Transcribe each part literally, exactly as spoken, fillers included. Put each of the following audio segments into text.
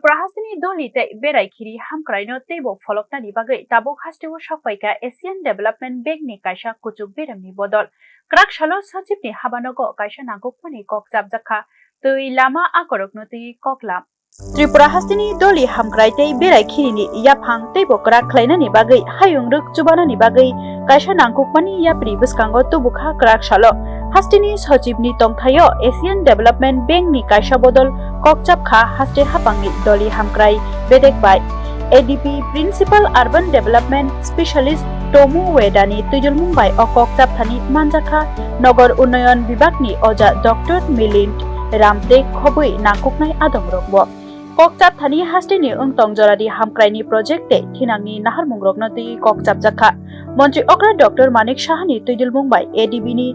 Tripura hasteni doli tei berai khiri hamkraino teibo pholoknani bagwi tabuk hasteo sokpaikha Asian Development Bank ni kaisa kuchuk beremni bodol. Kwrak salo Sachibni habanogo kaisa nangkukmani kok chapjakha, twi, lama, akorokno twi koklam. Tripura hasteni doli hamkrai tei berai khirini yaphang teibo kwrak khlainani bagwi hayung rwk chubanani bagwi kaisa nangkukmani yapri bwskango tubukha kwrak salo. Hasteni Sachibni tongthaio Asian Development Bank ni kaisa bodol kokchapkha haste haphangni doli hamkrai bedek bai. A D B Principal Urban Development Specialist Tomu Wedani twijlmung bai o kokchapthani manjakha Nogor Unnayan Bibhagni oja Doctor Milind Ramte khobwi nangkuknai adongrokbo. Kokchapthani hasteni wngtong joradi hamkraini project tei thinangni naharmungrokno twiwi kokchapjakha. Montri okra Doctor Manik Sahani twijlmung bai A D B ni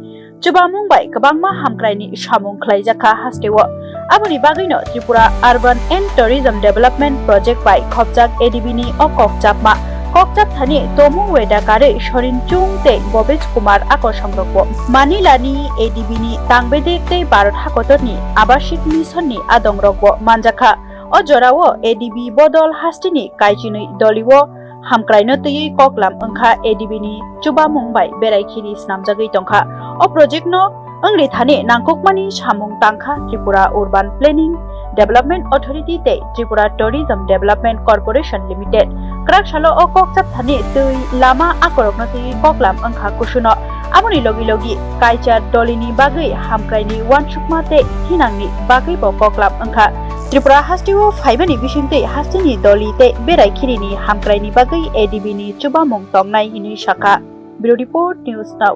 chubamung bai kwbangma hamkraini samung khlaijakha hasteo. Aboni bagwino Tripura Urban and Tourism Development Project bai khopjak A D B ni o kokchapma. Kokchapthani Tomu Weda karwi Sorin Chung tei Bobej Kumar akosongrokbo Manilani A D B ni tangbedek tei Bharat hakotorni Abasik Mission ni adongrokbo manjakha. O jorao A D B bodol hasteni kaichinwi dolio hamkraino twiwi koklam wngkha A D B ni chubamung bai berai khiri snamjagwi tongkha. O project no wngri thani nangkukmani samung tangkha Tripura Urban Planning Development Authority tei Tripura Tourism Development Corporation Limited. Kwrak salo o kokchap thani twi lama akorokno twiwi koklam wngkha kusuno. Aboni logi logi kaichar dolini bagwi hamkraini uansukma tei thinangni bagwibo koklam wngkha. Tripura hasteo phaimani bisingtwi hasteni doli tei berai khirini hamkraini bagwi A D B ni chubamung tongnai hinwi sakha. Bureau Report, News Now.